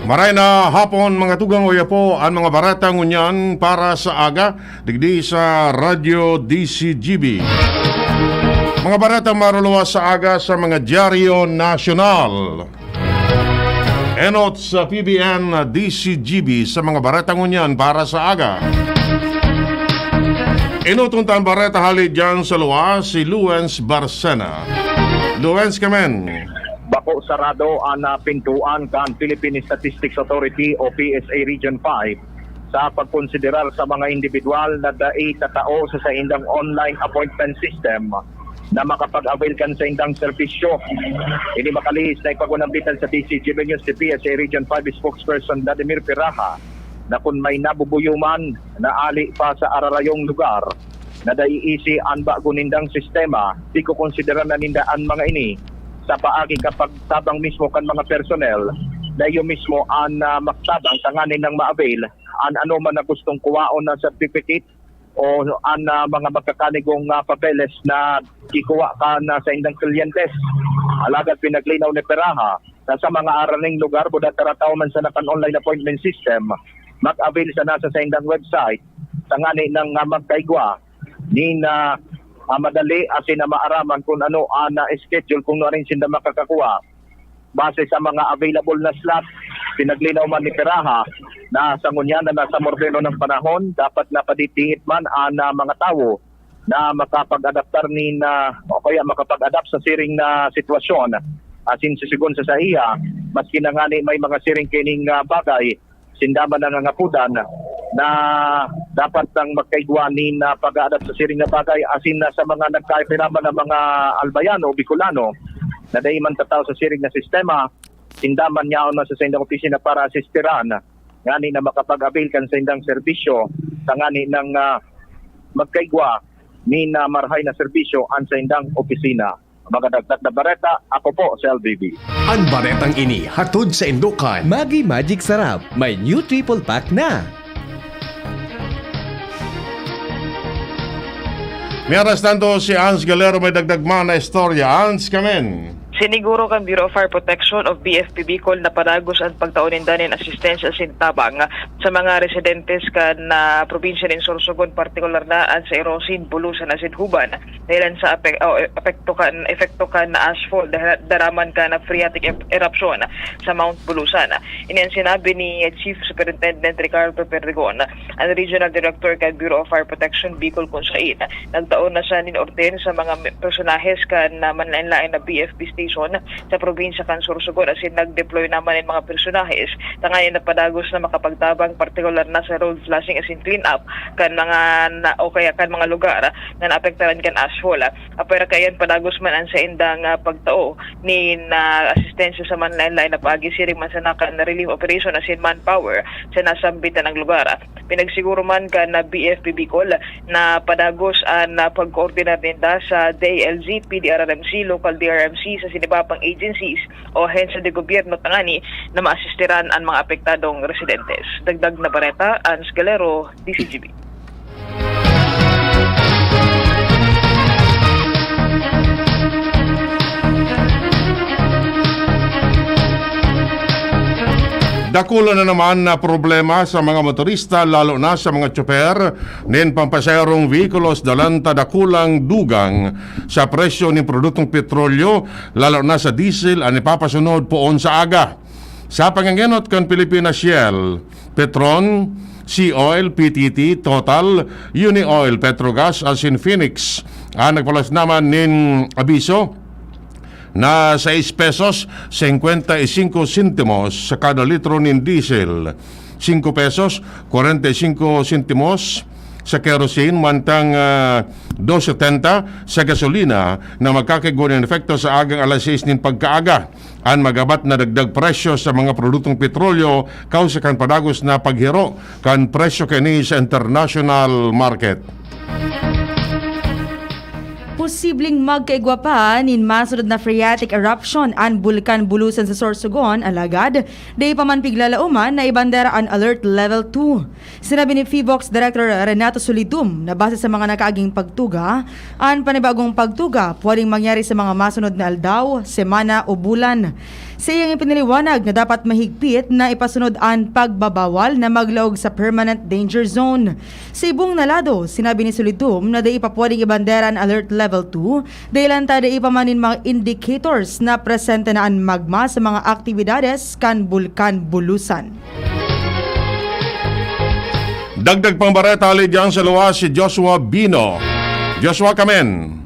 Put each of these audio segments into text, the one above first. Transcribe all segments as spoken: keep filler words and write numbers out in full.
Maray na hapon, mga tugang, oya po an mga bareta ngunyan para sa aga, digdi sa Radyo D C G B. Mga bareta maruluwas sa aga sa mga dyaryo nasyonal. Enot sa P B N D C G B sa mga bareta ngunyan para sa aga. Enoton ta an bareta hale diyan sa luwas, si Luens Barcena. Luens, kamen. Bako sarado an, ah, pintuan kan Philippine Statistics Authority o P S A Region five sa pagkonsiderar sa mga indibidwal na dai tatao sa saindang online appointment system na makapag-avail kan saindang serbisyo. Ini makalihis na ipag-unambitan sa D C G B News si P S A Region five spokesperson Vladimir Peraha na kun may nabubuyo man na ali pa sa ararayong lugar na dai isi an bago nindang sistema, di ko konsidera na ninda an mga ini sa paagi kapag tabang mismo kan mga personnel na iyo mismo an, ah, magtabang tanganing nang ma-avail an anoman na gustong kuwaon na certificate o an, ah, mga magkakanigong, ah, papeles na gikuha kan, ah, saindang kliyentes. Alagad pinaglinaw ni Peraha na sa mga araning lugar, buda tarataw man sana kan online appointment system, mag-avail sana sa saindang website tanganing nang, ah, magkaigwa nin, ah, ah, madali asin na maaraman kun ano an, ah, schedule kun nuarin sinda makakakuha. Base sa mga available na slot, pinaglinaw man ni Peraha na sa ngunyan na nasa mordeno ng panahon, dapat na padidingit man an, ah, mga tawo na makapag-adaptar nin, ah, o kaya makapag-adapt sa siring na sitwasyon. Asin sisigon sa saiya, maski na ngani may mga siring kining, ah, bagay, sinda man nangangapodan na dapat nang magkaigwa nin, ah, pag-a-adapt sa siring na bagay asin na sa mga nagkaipiraman na mga Albayano o Bicolano na dai man tatao sa siring na sistema, sinda man yaon man sa saindang opisina para asistiran ngani na makapag-avail kan saindang serbisyo, tangani nang, ah, magkaigwa nin, ah, marahay na serbisyo an saindang opisina. Mga dagdag na bareta, ako po si L B B. An baretang ini hatod saindo kan Maggi Magic Sarap, may new triple pack na. Mientras tanto, si Ans Galero may dagdag man na istorya. Ans, kamen. Siniguro kan Bureau of Fire Protection o B F P Bicol na padagos an pagtao ninda nin asistensya asin tabang sa mga residentes kan, ah, probinsya nin Sorsogon, partikular na an sa Irosin, Bulusan asin Juban, dahelan sa apek-, o, epekto kan, epekto kan ashfall dara-, daraman kan phreatic ep-, eruption sa Mount Bulusan. Ini an sinabi ni Chief Superintendent Ricardo Perdigon, an Regional Director kan Bureau of Fire Protection Bicol, kun sain nagtao na siya nin orden sa mga me-, personahes kan, ah, manlaen-laen na B F P station sa probinsya kan Sorsogon asin nag-deploy naman nin mga personahes tanganing na padagos na makapagtabang, partikular na sa road flushing asin clean up kan mga na, o kaya kan mga lugar na naapektaran kan ashfall. Apwera kaiyan, padagos man an saindang, ah, pagtao nin, ah, asistensya sa manlaen-laen na paagi, siring man sana kan relief operation asin manpower sa nasambitan na lugar. Pinagsiguro man kan B F P Bicol na padagos an, ah, pagkoordinar ninda sa D I L G, P D R R M C, local D R M C, sa sinibapang agencies o ahensya de gobyerno tangani na maasistiran an mga apektadong residentes. Dagdag na bareta, Ans Galero, D C G B. Dakula na naman na problema sa mga motorista, lalo na sa mga tsoper, nin pampasaherong vehikulos dalan ta dakulang dugang sa presyo nin produktong petrolyo, lalo na sa diesel, an ipapasunod poon sa aga. Sa pangengenot kan Pilipinas Shell, Petron, Sea Oil, P T T, Total, Uni Oil, Petrogas, asin Phoenix, an nagpaluwas naman nin abiso na sais pesos singkwenta y singko sentimos sa kada litro nin diesel, singko pesos kwarenta y singko sentimos sa kerosene, mantang, ah, dos setenta sa gasolina, na magkakaigwa nin epekto sa agang alas sais nin pagkaaga. An magabat na dagdag presyo sa mga produktong petrolyo, kawsa kan padagos na paghiro kan presyo kaini sa international market. Posibleng magkaigwa pa nin masunod na phreatic eruption an Bulkan Bulusan sa Sorsogon, alagad dai pa man piglalaoman na ibandera an Alert Level two. Sinabi ni PHIVOLCS Director Renato Solidum na base sa mga nakaaging pagtuga, an panibagong pagtuga pwedeng mangyari sa mga masunod na aldaw, semana o bulan. Sa iyang ipinaliwanag na dapat mahigpit na ipasunod an pagbabawal na maglaog sa permanent danger zone. Sa ibong na lado, sinabi ni Solidum na dai pa pwedeng ibandera an Alert Level two, dahilan ta dai pa man nin mga indicators na presente na an magma sa mga aktibidades kan Bulkan Bulusan. Dagdag pang bareta hali diyan sa luwas si Joshua Bino. Joshua, kamen.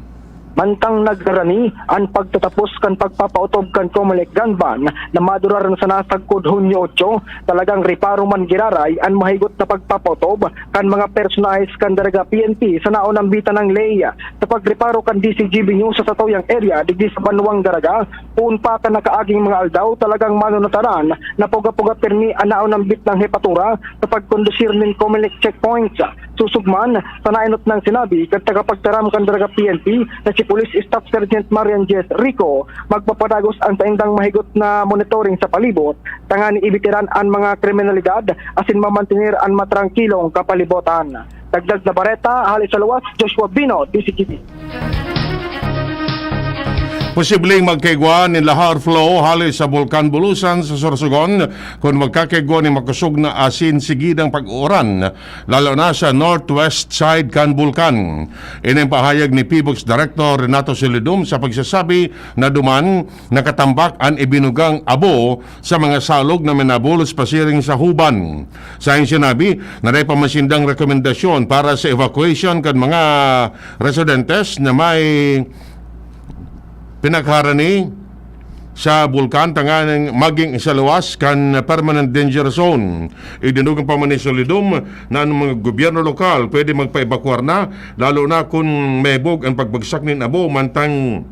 Mantang nagdarani an pagtatapos kan pagpapautob kan Comelec Ganban na madurar na sana sagkod Hunyo otso, talagang reparo man giraray an mahigot na pagpapautob kan mga personahes kan Daraga P N P sa naunambitan nang ley. Sa pagreparo kan D C G B News sa satuyang area digdi sa banwang Daraga, poon pa kan nakaaging mga aldaw, talagang manunataran na puga-puga pirmi an naunambit nang hepatura sa pagkondusir nin Comelec checkpoints. Susog man sa naenot nang sinabi kan tagapagtaram kan Daraga P N P na si Police Staff Sergeant Marian Jess Rico, magpapadagos an saindang mahigot na monitoring sa palibot, tanganing ibitiran an mga kriminalidad asin mamantener an matrangkilong kapalibotan. Dagdag na bareta, hali sa luwas, Joshua Bino, D C T V. Posibleng magkaigwa nin lahar flow hali sa Bulkan Bulusan sa Sorsogon kun magkakaigwa nin makosog na asin sigidang pag-uuran, lalo na sa northwest side kan bulkan. Ini ang pahayag ni PHIVOLCS Director Renato Solidum sa pagsasabi na duman nakatambak an ibinugang abo sa mga salog na minabulos pasiring sa Huban. Sa iyang sinabi na dai pa man sindang rekomendasyon para sa evacuation kan mga residentes na may pinagharani sa bulkan tanganing magin sa luwas kan permanent danger zone. Idinugang pa man ni Solidum na an mga gobyerno lokal pwede magpaebakwar na, lalo na kun maibog an pagbagsak nin abo, mantang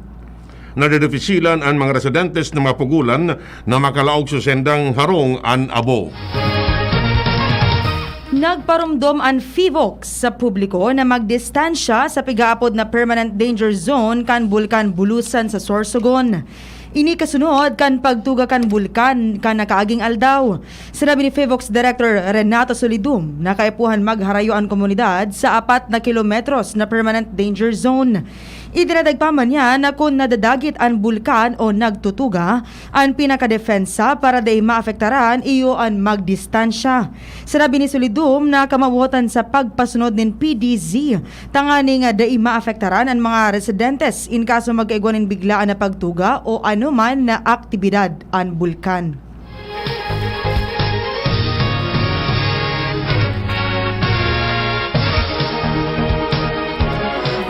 nadedefisilan an mga residentes na mapugulan na makalaog sa sendang harong an abo. Nagparomdom an PHIVOLCS sa publiko na magdistansya sa pigaapod na permanent danger zone kan Bulkan Bulusan sa Sorsogon. Ini kasunod kan pagtuga kan bulkan kan nakaaging aldaw. Sinabi ni PHIVOLCS Director Renato Solidum na kaipuhan magharayo an komunidad sa apat na kilometros na permanent danger zone. Idinadagpa man niya na kun nadadagit an bulkan o nagtutuga, an pinakadepensa para dai maapektaran iyo an magdistansya. Sinabi ni Solidum na kamawotan sa pagpasunod nin P D Z, tanganing dai maapektaran an mga residentes in kaso magkaigwa nin biglaan na pagtuga o anoman na aktibidad an bulkan.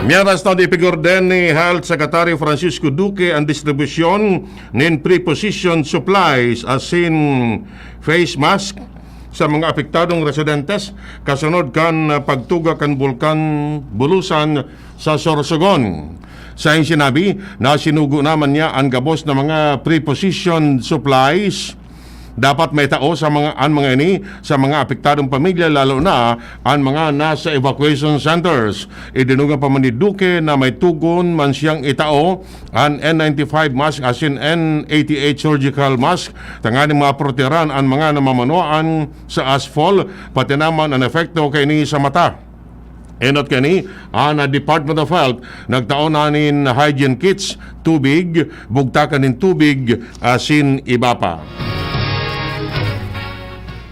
Mientras tanto, ipigorden ni Health Secretary Francisco Duque an distribusyon nin preposition supplies asin face mask sa mga apektadong residentes kasunod kan pagtuga kan Bulkan Bulusan sa Sorsogon. Sa iyang sinabi na sinugo naman niya an gabos na mga preposition supplies dapat maitao sa mga, an mga ini sa mga apektadong pamilya, lalo na an mga nasa evacuation centers. Idinugang pa man ni Duque na may tugon man siyang itao an N ninety-five mask asin N eighty-eight surgical mask tanganing maprotehiran an mga namamanwaan sa asphalt, pati naman an epekto kaini sa mata. Enot kani, an Department of Health nagtao na nin hygiene kits, tubig, bugtakan nin tubig, asin iba pa.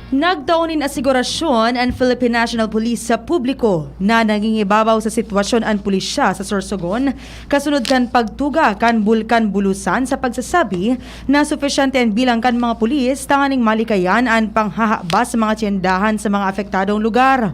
Nagtao nin asigurasyon an Philippine National Police sa publiko na nangingibabaw sa sitwasyon an pulisya sa Sorsogon kasunod kan pagtuga kan Bulkan Bulusan sa pagsasabi na supisyente an bilang kan mga pulis tanganing malikayan an panghahabas sa mga tyendahan sa mga apektadong lugar.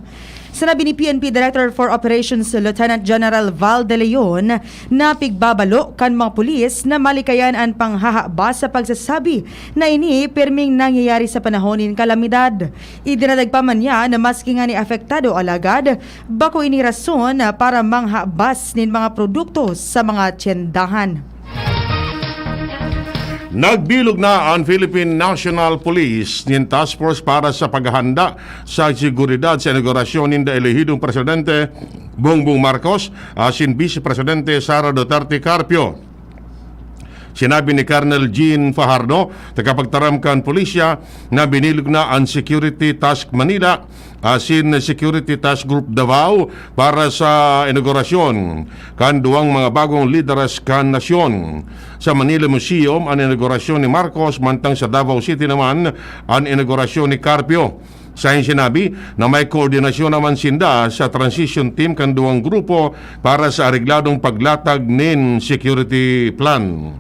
Sinabi ni P N P Director for Operations Lieutenant General Val De Leon na pigbabalo kan mga pulis na malikayan an panghahabas sa pagsasabi na ini pirming nangyayari sa panahon nin kalamidad. Idinadagpa man niya na maski ngani apektado alagad, bako ini rason para manghabas nin mga produkto sa mga tyendahan. Nagbilog na an Philippine National Police nin Task Force para sa paghahanda sa seguridad sa inaugurasyon ninda elehidong presidente Bongbong Marcos asin Vice Presidente Sara Duterte Carpio. Sinabi ni Colonel Jean Fajardo, tagapagtaram kan pulisya, na binilog na an Security Task Manila asin Security Task Group Davao para sa inaugurasyon kan duwang mga bagong lideres kan nasyon. Sa Manila Museum an inaugurasyon ni Marcos, mantang sa Davao City naman an inaugurasyon ni Carpio. Sa iyang sinabi na may koordinasyon naman sinda sa transition team kan duwang grupo para sa aregladong paglatag nin security plan.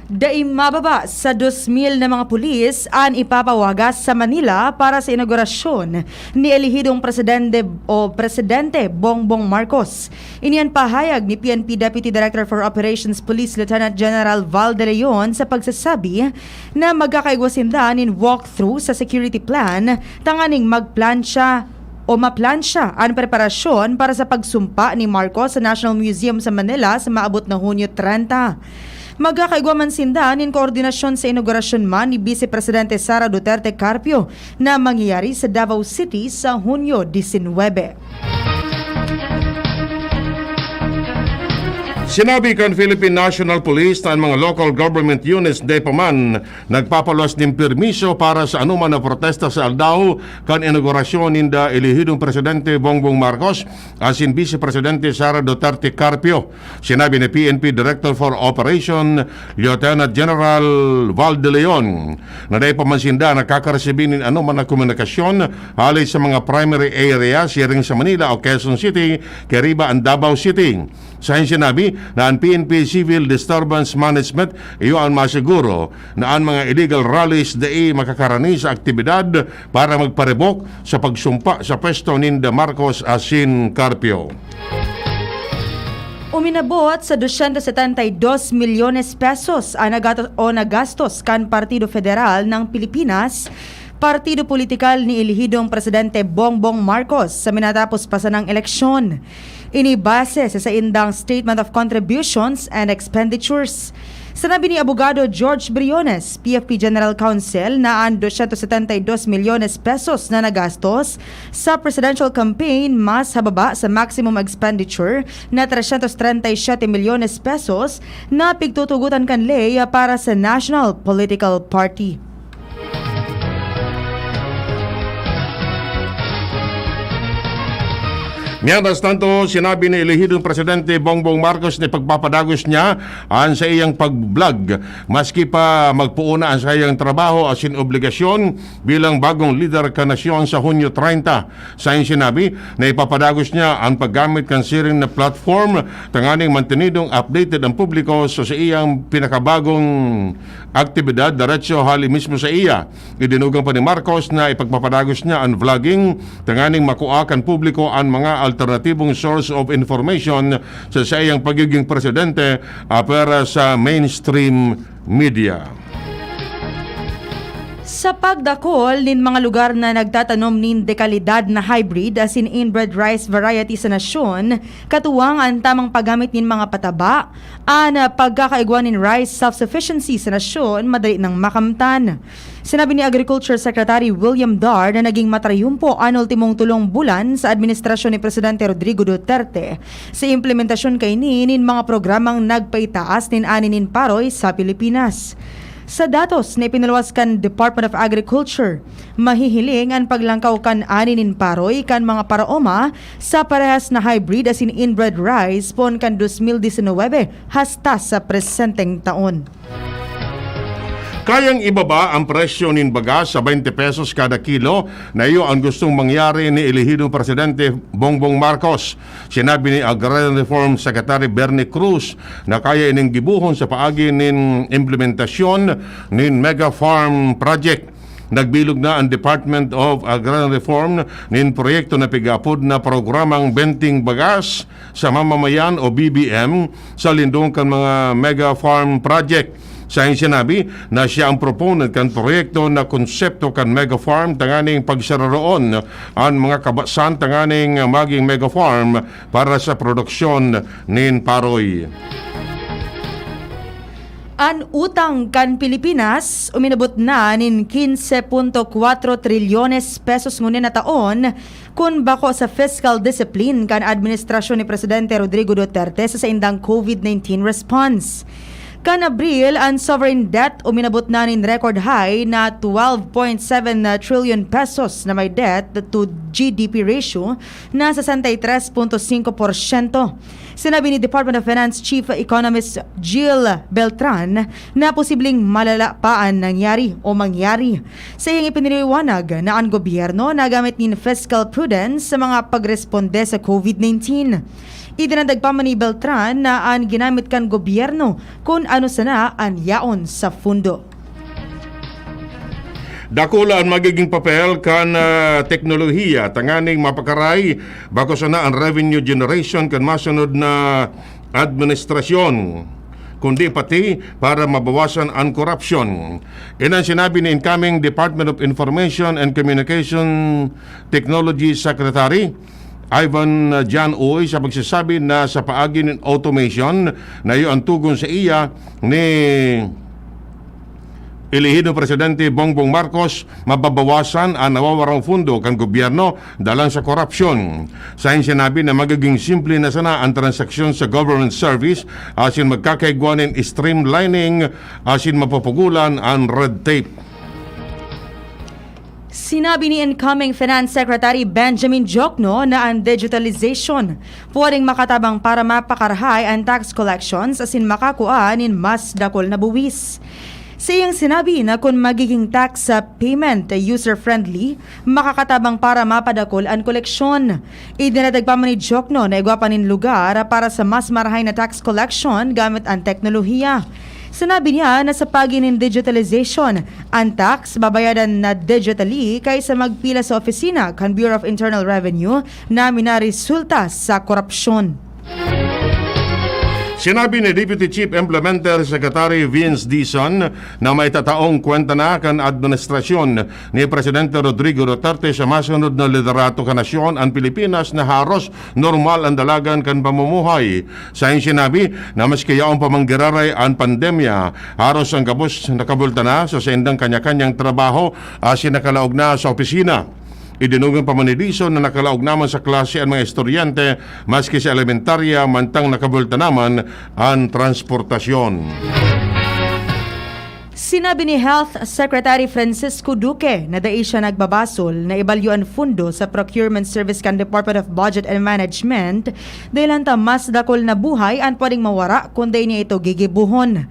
Dai mababa sa dos mil na mga pulis an ipapawagas sa Manila para sa inaugurasyon ni elehidong presidente o Presidente Bongbong Marcos. Ini an pahayag ni P N P Deputy Director for Operations Police Lieutenant General Val De Leon sa pagsasabi na magkakaigwa sinda nin walkthrough sa security plan tanganing magplansya o maplansya an preparasyon para sa pagsumpa ni Marcos sa National Museum sa Manila sa maabot na Hunyo trenta. Magkakaigwa man sinda nin koordinasyon sa inaugurasyon man ni Vice Presidente Sara Duterte Carpio na mangyayari sa Davao City sa Hunyo disinwebe. Sinabi kan Philippine National Police na an mga local government units dai pa man nagpapaluwas nin permiso para sa anoman na protesta sa aldaw kan inaugurasyon ninda elehidong Presidente Bongbong Marcos asin Vice Presidente Sara Duterte Carpio. Sinabi ni P N P Director for Operation, Lieutenant General Val De Leon, na dai pa man sinda nakakaresibi nin anoman na komunikasyon hale sa mga primary area siring sa Manila o Quezon City, kairiba an Davao City. Sa iyang sinabi na an P N P Civil Disturbance Management iyo an masiguro na an mga illegal rallies dai makakarani sa aktibidad para magparebok sa pagsumpa sa pwesto ninda Marcos asin Carpio. Uminabot sa doscientos setenta y dos milyones pesos an nagato-, o nagastos kan Partido Federal ng Pilipinas, partido politikal ni elehidong Presidente Bongbong Marcos, sa minatapos pa sanang eleksyon. Ini base sa saindang Statement of Contributions and Expenditures. Sinabi ni Abogado George Briones, P F P General Counsel, na an doscientos setenta y dos milyones pesos na nagastos sa presidential campaign mas hababa sa maximum expenditure na trescientos treinta y siete milyones pesos na pigtutugotan kan ley para sa national political party. Mientras tanto, sinabi ni elehidong Presidente Bongbong Marcos na ipagpapadagos niya an saiyang pag-vlog, maski pa magpoon na an saiyang trabaho asin obligasyon bilang bagong lider kan nasyon sa Hunyo treinta. Sa iyang sinabi na ipapadagos niya an paggamit kan siring na platform tanganing mantenidong updated ang publiko sa saiyang pinakabagong aktibidad diretso hali mismo sa iya. Idinugang pa ni Marcos na ipagpapadagos niya an vlogging tanganing makua kan publiko an mga alternatibong source of information sa saiyang pagiging presidente, apwera sa mainstream media. Sa pagdakol nin mga lugar na nagtatanom nin dekalidad na hybrid asin inbred rice variety sa nasyon, katuwang an tamang paggamit nin mga pataba, an pagkakaigwa nin rice self-sufficiency sa nasyon madali nang makamtan. Sinabi ni Agriculture Secretary William Dar na naging matrayumpo an ultimong tolong bulan sa administrasyon ni Presidente Rodrigo Duterte sa implementasyon kaini nin mga programang nagpaitaas nin ani nin paroy sa Pilipinas. Sa datos na ipinaluwas kan Department of Agriculture, mahihiling an paglangkaw kan ani nin paroy kan mga paraoma sa parehas na hybrid asin inbred rice poon kan dos mil disinwebe hasta sa presenteng taon. Kayang ibaba ang presyo nin bagas sa twenty pesos kada kilo na iyo ang gustong mangyari ni elehidong Presidente Bongbong Marcos. Sinabi ni Agrarian Reform Secretary Bernie Cruz na kaya ining gibohon sa paagi nin implementasyon nin Mega Farm Project. Nagbilog na ang Department of Agrarian Reform nin proyekto na pig-aapod na Programang Benting Bagas sa Mamamayan o B B M sa lindong kan mga Mega Farm Project. Sa iyang sinabi na siya ang proponent kan proyekto na konsepto kan Mega Farm tanganing pagsararoon an mga kabasan tanganing maging Mega Farm para sa produksyon nin paroy. An utang kan Pilipinas uminabot na nin quince punto cuatro trilyones pesos ngunyan na taon, kun bako sa fiscal discipline kan administrasyon ni Presidente Rodrigo Duterte sa saindang COVID nineteen response. Kan Abril, an sovereign debt uminabot na nin record high na twelve point seven trillion pesos na may debt to G D P ratio na sesenta y tres punto singko porsyento. Sinabi ni Department of Finance Chief Economist Jill Beltran na posibleng malala pa an nangyari o mangyari. Sa iyang ipinaliwanag na an gobyerno nagamit nin fiscal prudence sa mga pagresponde sa COVID nineteen. Idinagdag pa man ni Beltran na an ginamit kan gobyerno kun ano sana an yaon sa pundo. Dakula an magiging papel kan ah, teknolohiya tanganing mapakaray bako sana an revenue generation kan masunod na administrasyon, kundi pati para mabawasan an korupsyon. Iyan an sinabi ni incoming Department of Information and Communication Technology Secretary Ivan Jan Uy sa pagsasabi na sa paagi nin automation na iyo ang tugon sa iya ni Elehido Presidente Bongbong Marcos, mababawasan an nawawarang pundo kan gobyerno dalan sa korupsyon. Sa sinabi na magiging simple na sana an transaksyon sa government service asin magkakaigwa nin streamlining asin mapupugulan an red tape. Sinabi ni incoming Finance Secretary Benjamin Jokno na ang digitalization pwedeng makatabang para mapakarahay ang tax collections asin makakua nin mas dakul na buwis. Sa iyang sinabi na kun magiging tax ah, payment user-friendly, makakatabang para mapadakul an koleksyon. Idinadagpa man ni Jokno na igwa pa nin lugar para sa mas marahay na tax collection gamit ang teknolohiya. Sinabi niya na sa paagi nin digitalization, ang tax babayadan na digitally kaysa magpila sa opisina kan Bureau of Internal Revenue na minaresulta sa korupsyon. Sinabi ni Deputy Chief Implemental Secretary Vince Dizon na maitataong kwenta na kan administrasyon ni Presidente Rodrigo Duterte sa masunod na liderato kan nasyon an Pilipinas na haros normal an dalagan kan pamumuhay. Sa sinabi na maski yaon pa man giraray an pandemya, haros an gabos nakabulta na sa saindang kanya-kanyang trabaho asin nakalaog na sa opisina. Idinugin pa man ni Dizon na nakalaog naman sa klase an mga estudyante, maski sa elementarya, mantang nakabulta naman an transportasyon. Sinabi ni Health Secretary Francisco Duque na dai siya nagbabasol na ibalyo an pundo sa procurement service kan Department of Budget and Management, dahilan ta mas dakul na buhay an pwedeng mawara kun dai niya ito gigibohon.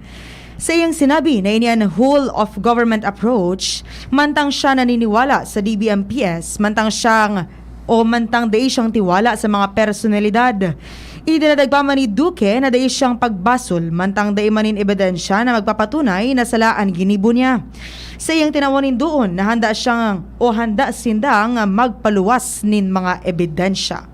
Sa iyang sinabi na ini an whole of government approach, mantang siya naniniwala sa D B M P S, mantang siyang o mantang dai siyang tiwala sa mga personalidad. Idinadagpa man ni Duque na dai siyang pagbasol mantang dai man nin ebidensya na magpapatunay na sala an ginibo niya. Sa iyang tinawan nin doon na handa siyang o handa sindang magpaluwas nin mga ebidensya.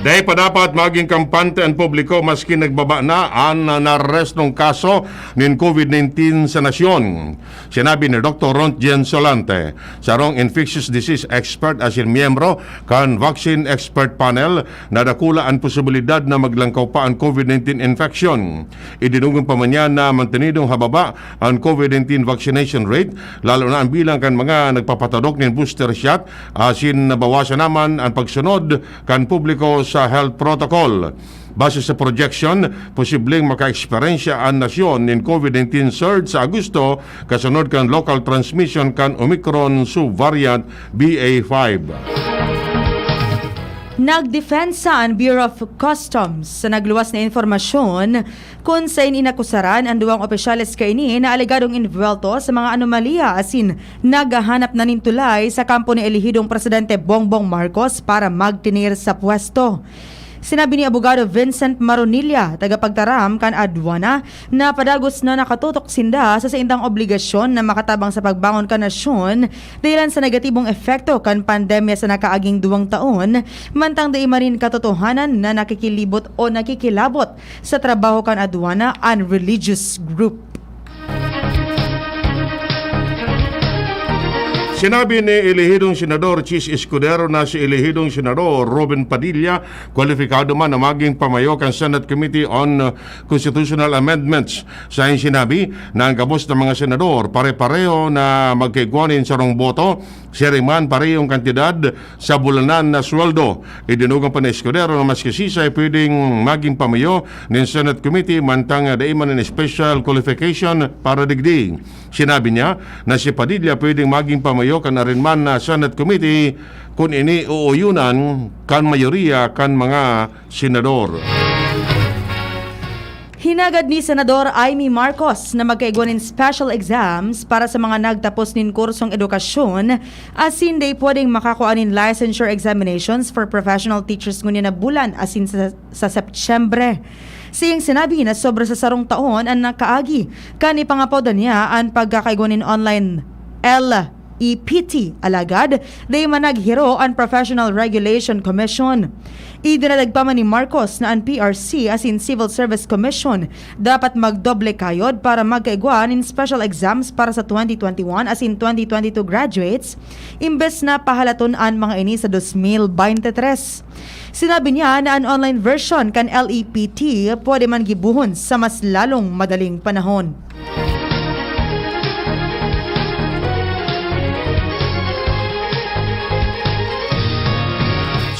Dai pa dapat maging kampante an publiko maski nagbaba na an narestong kaso nin COVID nineteen sa nasyon. Sinabi ni Doktor Rontgen Solante, sarong infectious disease expert asin miyembro kan vaccine expert panel, na dakula an posibilidad na maglangkaw pa an COVID nineteen infection. Idinugong pa man niya na mantenidong hababa an COVID nineteen vaccination rate, lalo na ang bilang kan mga nagpapatadok nin booster shot, asin nabawasan naman ang pagsunod kan publiko sa health protocol. Base sa projection, posibleng maka-eksperyensya an nasyon nin COVID nineteen surge sa Agosto, kasunod kan local transmission kan Omicron subvariant B A five. Nagdepensa an Bureau of Customs sa nagluwas na impormasyon kun sain inakusaran an duwang opisyales kaini na alegadong inbuwelto sa mga anomalya asin naghahanap na nin tulay sa kampo ni elehidong Presidente Bongbong Marcos para magtinir sa pwesto. Sinabi ni Abogado Vincent Maronilla, tagapagtaram kan Aduana, na padagos na nakatutok sinda sa saindang obligasyon na makatabang sa pagbangon kan nasyon dahilan sa negatibong epekto kan pandemya sa nakaaging duwang taon, mantang dai man nin katotohanan na nakikilibot o nakikilabot sa trabaho kan Aduana an religious group. Sinabi ni Elehidong Senador Chiz Escudero na si Elehidong Senador Robin Padilla kwalipikado man na maging pamayo kan Senate Committee on Constitutional Amendments. Sa iyang sinabi na ang gabos na mga senador pare-pareho na magkaigwa nin sarong boto, siring man parehong kantidad sa bulanan na sweldo. Idinugang pa ni Escudero na maski siisay pwedeng maging pamayo nin Senate Committee mantang dai man nin special qualification para digdi. Sinabi niya na si Padilla pwedeng maging pamayo kan arin man na Senate Committee kun ini uuyonan kan mayoriya kan mga senador. Hinagad ni Senador Imee Marcos na magkaigwa nin special exams para sa mga nagtapos nin kursong edukasyon, asin dai pwedeng makakua nin licensure examinations for professional teachers ngunyan na bulan asin sa, sa Setyembre. Sa iyang sinabi na sobra sa sarong taon an nakaagi kan ipangapod niya an pagkakaigwa nin online L E P T, alagad dai man naghiro an Professional Regulation Commission. Idinadagpa man ni Marcos na an P R C asin Civil Service Commission dapat magdoble kayod para magkaigwa nin special exams para sa twenty twenty-one asin twenty twenty-two graduates, imbes na pahalaton an mga ini sa dos mil bente tres. Sinabi niya na an online version kan L E P T pwede man gibohon sa mas lalong madaling panahon.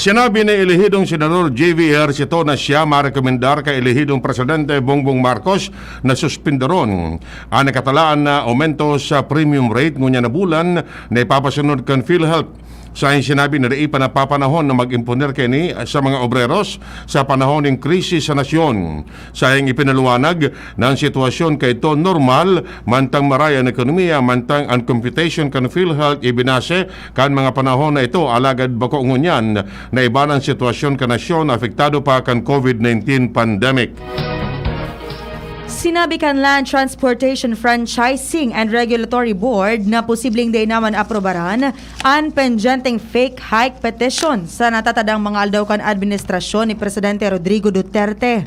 Sinabi ni Elehidong Senador J V Ejercito na siya marekomendar kay Elehidong Presidente Bongbong Marcos na suspindaron an nakatalaan na aumento sa premium rate ngunyan na bulan na ipapasunod kan PhilHealth. Sa iyang sinabi na dai pa napapanahon na mag-imponer kaini sa mga obreros sa panahon nin krisis sa nasyon. Sa iyang ipinaliwanag na ang sitwasyon kaidto normal, mantang maray an ekonomiya, mantang an computation kan PhilHealth ibinase kan mga panahon na ito, alagad bako ngunyan na iba na an sitwasyon kan nasyon na apektado pa kan COVID nineteen pandemic. Sinabi kan Land Transportation Franchising and Regulatory Board na posibleng dai naman aprobaran an pendyenteng fake hike petition sa natatadang mga aldaw kan administrasyon ni Presidente Rodrigo Duterte.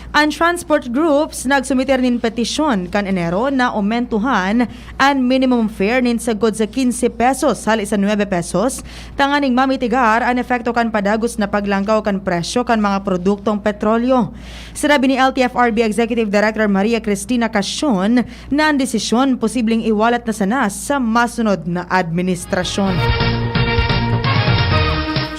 An transport groups nagsumiter nin petisyon kan Enero na omentuhan an minimum fare nin sagkod sa quince pesos hali sa nuebe pesos, tanganing mamitigar an epekto kan padagos na paglangkaw kan presyo kan mga produktong petrolyo. Sinabi ni L T F R B Executive Director Maria Cristina Casion na an desisyon posibleng iwalat na sana sa masunod na administrasyon.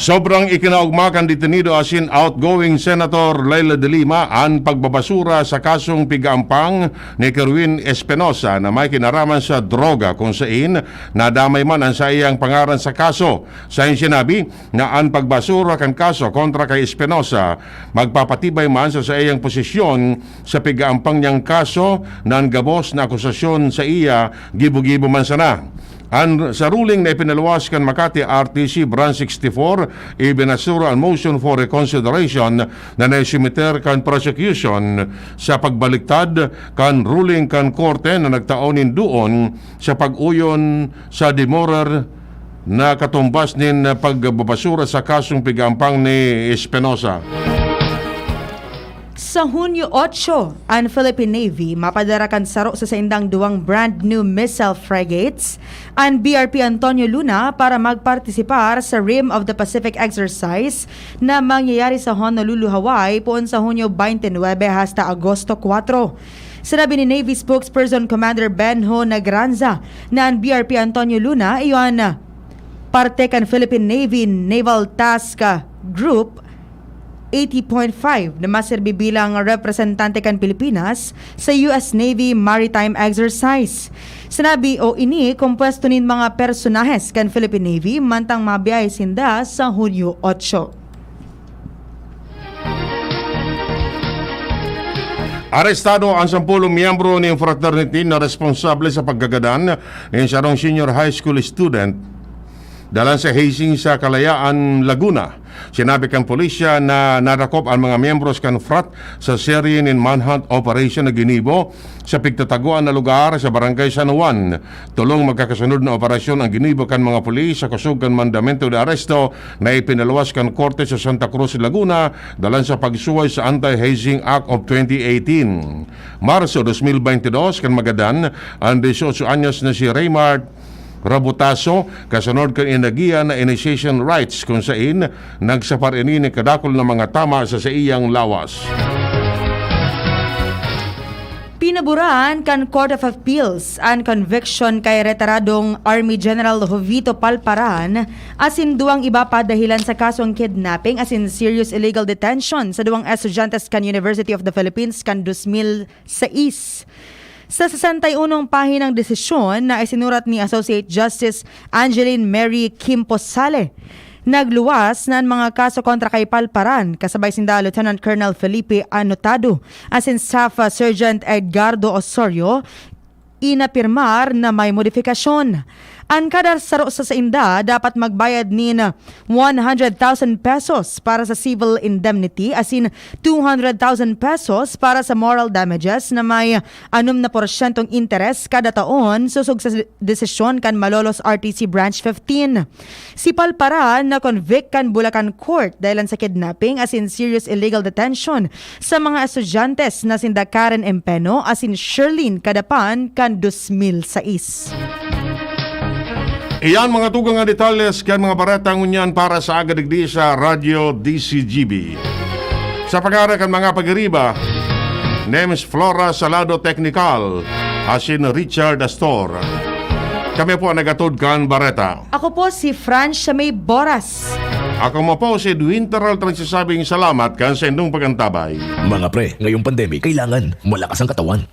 Sobrang ikinaogma kan detenido asin outgoing Senator Leila de Lima an pagbabasura sa kasong pig-aampang ni Kerwin Espinosa na may kinaraman sa droga, kung sain nadamay man an saiyang pangaran sa kaso. Sa iyang sinabi na an pagbasura kan kaso kontra kay Espinosa magpapatibay man sa saiyang posisyon sa pig-aampang niyang kaso na an gabos na akusasyon sa iya gibo-gibo man sana. An, sa ruling na ipinaluwas kan Makati R T C Branch sixty-four, ibinasura an motion for reconsideration na naisumiter kan prosecution sa pagbaliktad kan ruling kan korte na nagtao nin duon sa pag-uyon sa demurrer na katumbas nin pagbabasura sa kasong pig-aampang ni Espinosa. Sa Hunyo otso, an Philippine Navy mapadara kan saro sa saindang duwang brand new missile frigates, an B R P Antonio Luna, para magpartisipar sa Rim of the Pacific Exercise na mangyayari sa Honolulu, Hawaii, poon sa Hunyo twenty-nine hasta Agosto kwatro. Sinabi ni Navy Spokesperson Commander Benho Nagranza na an B R P Antonio Luna iyo an parte kan Philippine Navy Naval Task Group eighty point five na maserbi bilang representante kan Pilipinas sa U S Navy Maritime Exercise. Sinabi o ini, kompuesto nin mga personahes kan Philippine Navy mantang mabiyahe sinda sa Hunyo otso. Arestado ang sampolo miyembro nin fraternity na responsable sa pagkagadan nin sarong senior high school student dalan sa hazing sa Kalayaan, Laguna. Sinabi kan pulisya na nadakop an mga miyembros kan frat sa serye nin manhunt operation na ginibo sa pigtatagoan na lugar sa Barangay San Juan. Tolong magkakasunod na operasyon ang ginibo kan mga pulis sa kusog kan mandamento de aresto na ipinaluwas kan korte sa Santa Cruz, Laguna, dalan sa pagsuhay sa Anti-Hazing Act of twenty eighteen. Marso dos mil bente dos, kan magadan an dieciocho anyos na si Raymart Rabutaso, kasunod kan inagihan na initiation rites kun sain nagsapar ini nin kadakul na mga tama sa saiyang lawas. Pinaboran kan Court of Appeals an conviction kay retiradong Army General Jovito Palparan asin duwang iba pa dahelan sa kasong kidnapping asin serious illegal detention sa duwang estudyante kan University of the Philippines kan dos mil sais. Sa sesenta y unong pahinang desisyon na isinurat ni Associate Justice Angeline Mary Kimposale, nagluwas na an mga kaso kontra kay Palparan, kasabay sinda Lieutenant Colonel Felipe Anotado asin Staff Sergeant Edgardo Osorio, inapirmar na may modifikasyon. An kada saro sa sainda dapat magbayad nin one hundred thousand pesos para sa civil indemnity asin two hundred thousand pesos para sa moral damages na may anom na porsyentong interes kada taon sosog sa desisyon kan Malolos R T C Branch fifteen. Si Palparan na-convict kan Bulacan Court dahilan sa kidnapping asin serious illegal detention sa mga estudyante na sinda Karen Empeno asin Sherlyn Cadapan kan dos mil sais. Iyan mga tugang nga detalye kan mga bareta ngunyan para sa aga digdi sa Radyo D C G B. Sa pangaran kan mga pagiriba, Nems Flora Salado Technical, asin Richard Astor. Kami po ang nagatod kan bareta. Ako po si Francia May Boras. Ako mo po si Edwin Taral, nagsasabing salamat kan sa indong pag-antabay. Mga pre, ngayong pandemic, kailangan malakas ang katawan.